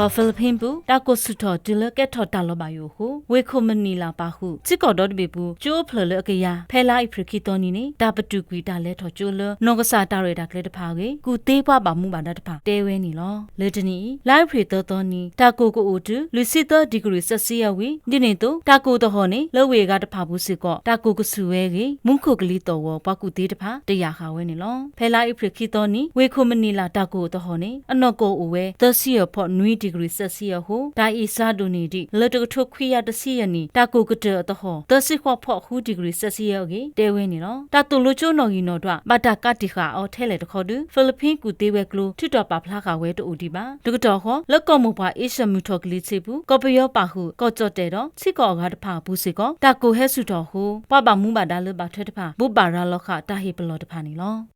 ဒီး Philippines ပူၤ တၢ်ကိၢ်ဆူၣ်ထီၣ်တုၤလၢကဲထီၣ်တၢ်လီၤဘၣ်ယိၣ်အဃိ ဝ့ၢ်ခိၣ်မနံၤလၢ်ပာ်ဃုာ် ထံကီၢ်ဒီတဘ့ၣ်ပူၤ ကၠိအိၣ်ဖျၢၣ်လၢအကယၤ ဖဲလါအ့ဖြ့ၣ်ခံသီနံၤန့ၣ် တၢ်ပတုာ်ကွံာ်တၢ်လဲၤထီၣ်ကၠိလၢ နီၢ်ကစၢ်တၢ်ရဲၣ်တၢ်ကျဲၤတဖၣ်အဂ့ၢ် ကူၣ်သ့ပှၤဘၣ်မူဘၣ်ဒါတဖၣ်တဲဝဲန့ၣ်လီၤ. လၢတနံၤအံၤ လါအ့ဖြ့ၣ်သၢသီနံၤ တၢ်ကိၢ်ကအိၣ်တုၤ လွံၢ်ဆံသၢ degree Celsius ဝံၤ ဒ်န့ၣ်အသိး တၢ်ကိၢ်သဟီၣ်န့ၣ် လၢဝ့ၢ်အဂၤတဖၣ်ပူၤစ့ၢ်ကီး တၢ်ကိၢ်ကဆူၣ်ဝဲအဂ့ၢ် မူခိၣ်ကလံၤသီၣ်ဂီၤ ပှၤကူၣ်သ့တဖၣ် တယာ်ဃာ်ဝဲန့ၣ်လီၤ. ဖဲလါအ့ဖြ့ၣ်ခံသီနံၤ ဝ့ၢ်ခိၣ်မနံၤလၢ်တၢ်ကိၢ်အသဟီၣ်န့ၣ် အနီၢ်ကီၢ်အိၣ်ဝဲ သၢဆံယဲၢ်ဖီၣ် နွံ degree Celsius အဃိ တၢ်အ့ၣ်စါဒိၣ်န့ၢ်ဒံး လၢတကထိခွံကယၤတဆံယဲၢ်နံၣ် တၢ်ကိၢ်ကတၢၢ်အသဟီၣ် သၢဆံဃိးဖီၣ်ဃု degree Celsius အဂ့ၢ် တဲဝဲန့ၣ်လီၤ. တၢ်သိၣ်လိကၠိနီၣ်ဂံၢ်နီၣ်ဒွး ဘၣ်တၢ်ကးတံာ်ဃာ်အီၤထဲလဲၣ်တခီဒီး Philippines ကူၣ်သ့ဝဲကျိ ထုးထီၣ်ပာ်ဖျါဃာ်ဝဲတအိၣ်ဒံးဘၣ်. တကတီၢ်ဃီ လၢကီၢ်မိၢ်ပှၢ်အ့ရှၢၣ်မုၢ်ထီၣ်ကလံၤထံးပူၤ ကီၢ်ပယီၤပာ်ဃုာ် ကီၢ်ကၠီၣ်တဲၣ်ဒီး ထံကီၢ်အဂၤတဖၣ်အပူၤစ့ၢ်ကီး တၢ်ကိၢ်ဟဲဆူၣ်ထီၣ်အဃိ ပှၤဘၣ်မူဘၣ်ဒါလၢဘၣ်ထွဲတဖၣ် ဘိးဘၣ်ရၤလီၤဃာ်တၢ်ဟ့ၣ်ပလီၢ်တဖၣ်န့ၣ်လီၤ.